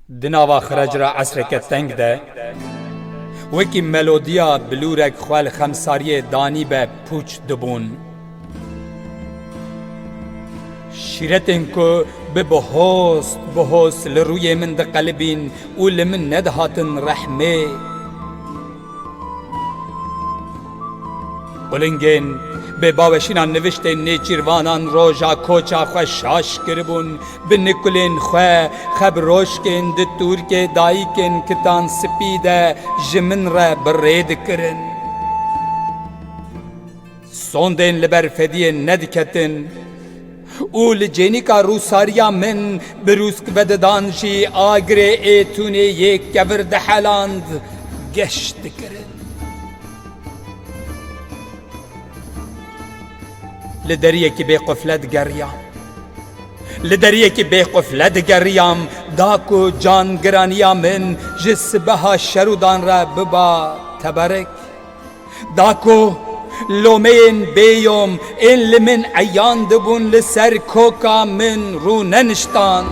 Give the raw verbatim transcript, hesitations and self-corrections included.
Di nava xirec re esreke teng de, wekî melodiya bilûrek xwe li xemsariyê danîbe pûç dibûn. Şîretên ku bi bihoz bihoz li rûyê min diqelibîn û li min nedihatin rehmê. Qulingên bêbaweşîna niviştên nêçîrvanan roja koça xwe şaş kiribûn, bi nikulên xwe xebroşkên di tûrkê dayikên kitan spî de ji min re bi rê dikirin. Sondên li ber fediyê nediketin û li cênîka rûsariya min bi rûsk vedidan jî agirê êtûnê yê kevir diheland, geş dikirin. Li deriyekî bê qufle digeriyam. Li deriyekî bê qufle digeriyam, da ku cangiraniya min ji sibeha şerûdan re biba teberik. Da ku lomeyên bêyom ên li min eyan dibûn li ser koka min rûneniştan.